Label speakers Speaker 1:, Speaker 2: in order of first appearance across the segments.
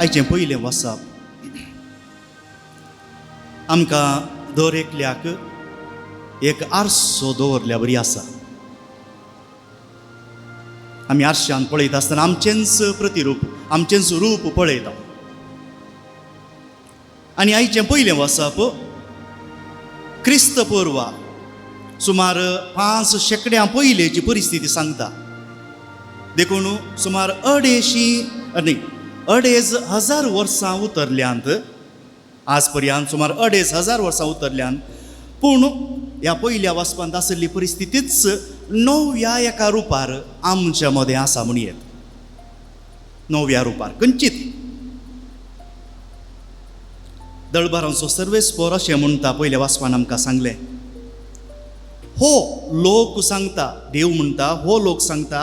Speaker 1: आयचें पयलें वसाप आमकां दर एकल्याक एक आरसो दवरल्या बरी आसा. आमी आरशान पळयता आसतना आमचेंच प्रतिरूप, आमचेंच रूप पळयता. आनी आयचें पयलें वसप क्रिस्त पूर्व सुमार 5 शेंकड्यां पयलेची परिस्थिती सांगता. देखून सुमार 2,500 वर्सां उतरल्यांत, आज पर्यंत सुमार 2,500 वर्सां उतरल्यान. पूण ह्या पयल्या वाचपांत आशिल्ली परिस्थितीच नव्या एका रुपार आमच्या मदें आसा म्हणयेत. नव्या रुपार खंयचीत दळबारांचो सर्वेस्पोर अशें म्हणटा. पयल्या वाचपान आमकां सांगलें, हो लोक सांगता, देव म्हणटा, हो लोक सांगता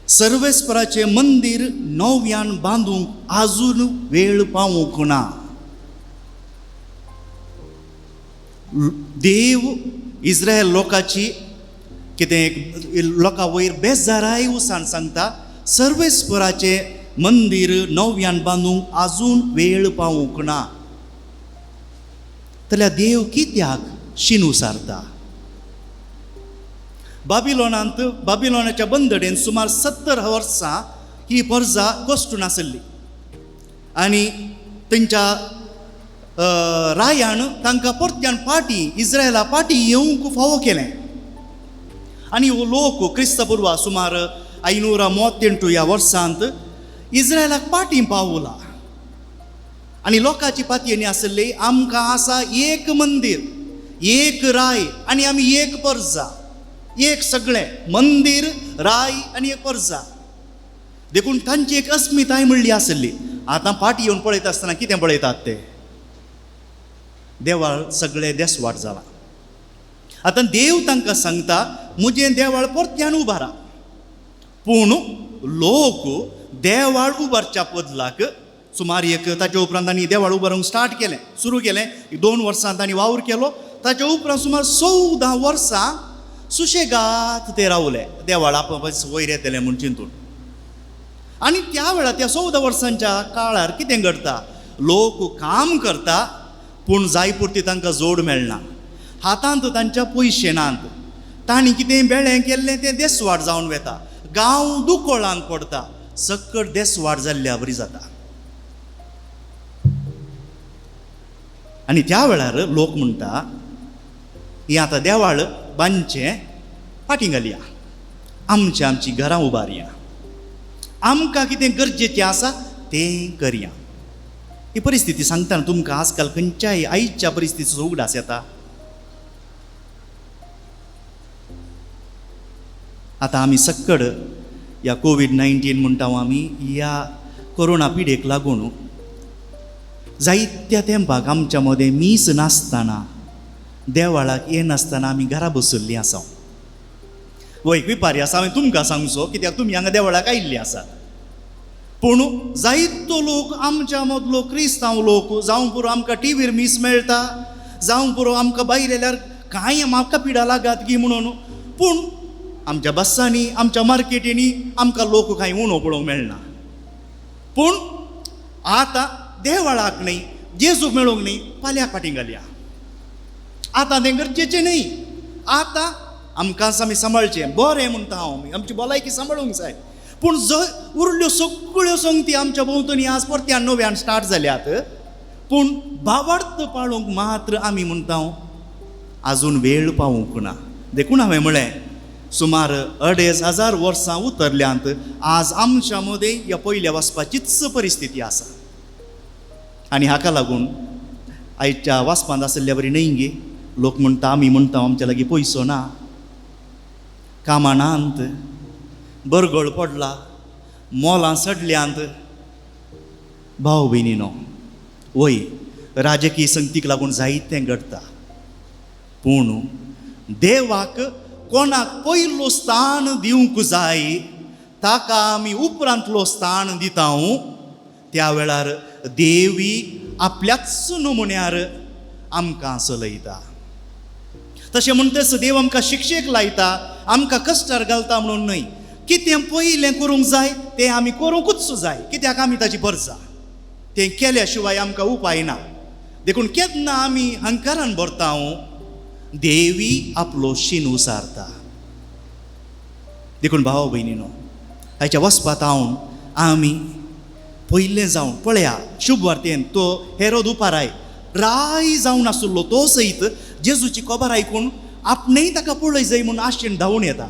Speaker 1: सर्वेस्पराचें मंदीर नव्यान बांदूंक आजून वेळ पावूंक ना. देव इस्रायल लोकांची कितें लोकां वयर बेजाराय उसान सांगता, सर्वेस्पराचें मंदीर नव्यान बांदूंक आजून वेळ पावूंक ना. जाल्यार देव कित्याक शिनू सारता? बाबिलोनांत, बाबिलोनाच्या बंदडेन सुमार 70 वर्सां ही परजा कोश्टून आसली आनी तेंच्या रायान तांकां परत्यान पाटी इस्रायला पाटी येवंक फावो केलें. आनी हो लोक क्रिस्तपूर्वा सुमार 538 ह्या वर्सांत इस्रायलाक पाटी पावला. आनी लोकांची पातयेनी आसली, आमकां आसा एक मंदीर, एक राय आनी आमी एक परजा, एक सगळें मंदीर, राय आनी एक परजा. देखून तांची एक अस्मिताय म्हणली आसली. आतां पाटी येवन पळयता आसतना कितें पळयतात ते? देवाळ सगळें देसवाट जाला. आतां देव तांकां सांगता, म्हजें देवाळ परत्यान उबारा. पूण लोक देवाळ उबारच्या बदलाक सुमार एक ताच्या उपरांत तांणी देवाळ उबारूंक स्टार्ट केलें, सुरू केलें. 2 वर्सां तांणी वावर केलो. ताच्या उपरांत सुमार 14 वर्सां सुशेगात ते रावले, देवाळ आप वयर येतलें म्हूण चिंतून. आनी त्या वेळार त्या 14 वर्सांच्या काळार कितें घडटा, लोक काम करता पूण जाय पुरती तांकां जोड मेळना, हातांत तांच्या पयशे नात, तांणी कितें बेळें केल्लें तें देसवाट जावन वता, गांव दुकोळांत पडटा, सक्कड देसवाट जाल्ल्या बरी जाता. आनी त्या वेळार लोक म्हणटा, ही आतां देवाळ बांदचें फाटीं घालया, आमची आमची घरां उबारया, आमकां कितें गरजेचें आसा तें करया. ही परिस्थिती सांगतना तुमकां आजकाल खंयच्याय आयच्या परिस्थितीचो उगडास येता. आतां आमी सक्कड ह्या कोवीड-19 म्हणटा आमी, ह्या कोरोना पिडेक लागून जायत्या तेंपाक आमच्या मदें मीस नासतना, देवाळाक येनासतना आमी घरा बसल्लीं आसा. वय विपारी आसा, हांवें तुमकां सांगचो कित्याक तुमी हांगा देवळाक आयिल्लीं आसात. पूण जायतो लोक आमच्या मदलो क्रिस्तांव लोक, जावं पुरो आमकां टिवीर मीस मेळटा, जावं पुरो आमकां भायर येयल्यार कांय म्हाका पिडा लागात की म्हणून, पूण आमच्या बस्सांनी, आमच्या मार्केटींनी आमकां लोक कांय उणो पळोवंक मेळना. पूण आतां देवळाक न्हय, जेजूक मेळूंक न्हय, पाल्याक फाटीं घालया. आतां तें गरजेचें न्हय, आतां आमकांच आमी सांबाळचें बरें म्हणटा हांव, आमी आमची भलायकी सांबाळूंक जाय. पूण जंय उरल्यो सगळ्यो संगती आमच्या भोंवतणी आज परत्यान नव्यान स्टार्ट जाल्यात, पूण भावार्थ पाळूंक मात्र आमी म्हणटा आजून वेळ पावूंक ना. देखून हांवें म्हळें, सुमार 2,500 वर्सां उतरल्यांत आज आमच्या मदें ह्या पयल्या वाचपाचीच परिस्थिती आसा. आनी हाका लागून आयच्या वाचपांत आशिल्ल्या बरी न्हय गे, लोक म्हणटा, आमी म्हणटा आमच्या लागीं पयसो ना, कामां नात, बरगळ पडला, मोलां सडल्यांत. भाव भयणीनो, वय राजकीय संगतीक लागून जायतें घडटा, पूण देवाक कोणाक पयलो स्थान दिवंक जाय ताका आमी उपरांतलो स्थान दिता. त्या वेळार देवी आपल्याच नमुन्यार आमकां चलयता. तशें म्हणटच देव आमकां शिक्षेक लायता, आमकां कश्टार घालता म्हणून न्हय. कितें पयलें करूंक जाय तें आमी करूंकूच जाय, कित्याक आमी ताची गरजा, तें केल्या शिवाय आमकां उपाय ना. देखून केन्ना आमी हंकारान भरता देवी आपलो शीन उसारता. देखून भाव भयणीनो हाच्या वचपात हांव आमी पयलें जावन पळया शुभ वार्तेन तो हेरोद उपाराय राय जावन आसलो तो सयत जेजूची खबर आयकून आपणेय ताका पळय जाय म्हूण आशेन धांवून येता.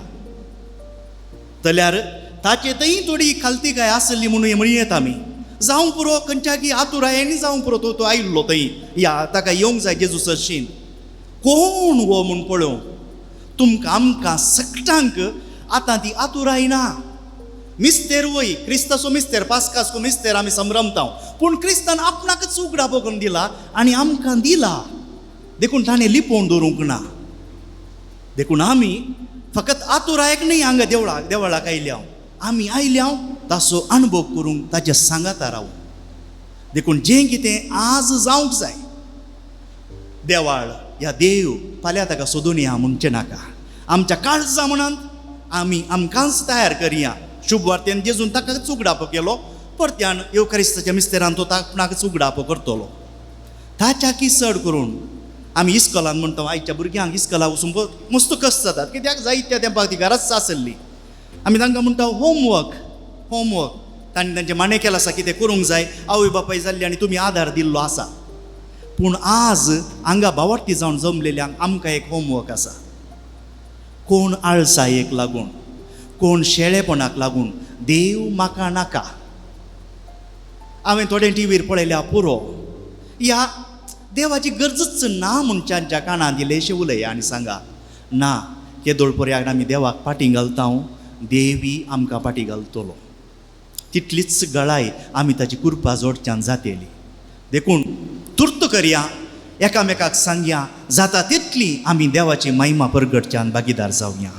Speaker 1: जाल्यार ताचे थंय थोडी खालतीकाय आसली म्हणून म्हणयेत आमी, जावं पुरो खंयच्याकी आतुरायेनी जावं पुरो तो आयिल्लो थंय या ताका येवंक जाय जेजू सरशीन कोण हो म्हूण पळोवंक. तुमकां आमकां सगटांक आतां ती आतुराय ना. मिस्तेर वय क्रिस्ताचो मिस्तेर पास्कासको मिस्तेर आमी संभ्रमता, पूण क्रिस्तान आपणाकच उगडापो करून दिला आनी आमकां दिला, देखून ताणें लिपोवन दवरूंक ना. देखून आमी फकत आतुरायक न्ही हांगा देवळाक आयल्या, आमी आयल्या ताचो अणभव करूंक ताच्या सांगाता रावूं. देखून जें कितें आज जावंक जाय देवाळ या देव फाल्यां ताका सोदून या म्हणचें नाका. आमच्या काळजा म्हणान आमी आमकांच तयार करया. शुभ वार्तेन जेजून ताका उगडापो केलो, परत्यान येवकारिस्ताच्या मिस्तेरान तो आपणाकच उगडापो करतलो. ताच्याकी चड करून आमी इस्कोलान म्हणटा आयच्या भुरग्यांक इस्कोलाक वचूंक मस्त कश्ट जातात, कित्याक जायत्या तेंपाक ती घराच आसली. आमी तांकां म्हणटा होमवर्क होमवर्क, तांणी तांचें माणें केलां आसा कितें करूंक जाय, आवय बापाय जाल्ली आनी तुमी आदार दिल्लो आसा. पूण आज हांगा बावडटी जावन जमलेल्यांक आमकां एक होमवर्क आसा. कोण आळसायेक लागून, कोण शेळेपणाक लागून देव म्हाका नाका, हांवें थोडे टिवीर पळयल्या पुरो, ह्या देवाची गरजूच ना मनशांच्या कानांत इल्लेशें उलया आनी सांगा ना केदोळ पर्याक आमी देवाक फाटीं घालता, देवी आमकां फाटीं घालतलो. तितलीच गळाय आमी ताची कृपा जोडच्यान जातली. देखून तुर्त करया, एकामेकाक सांगया, जाता तितली आमी देवाची महिमा परगटच्यान भागीदार जावया.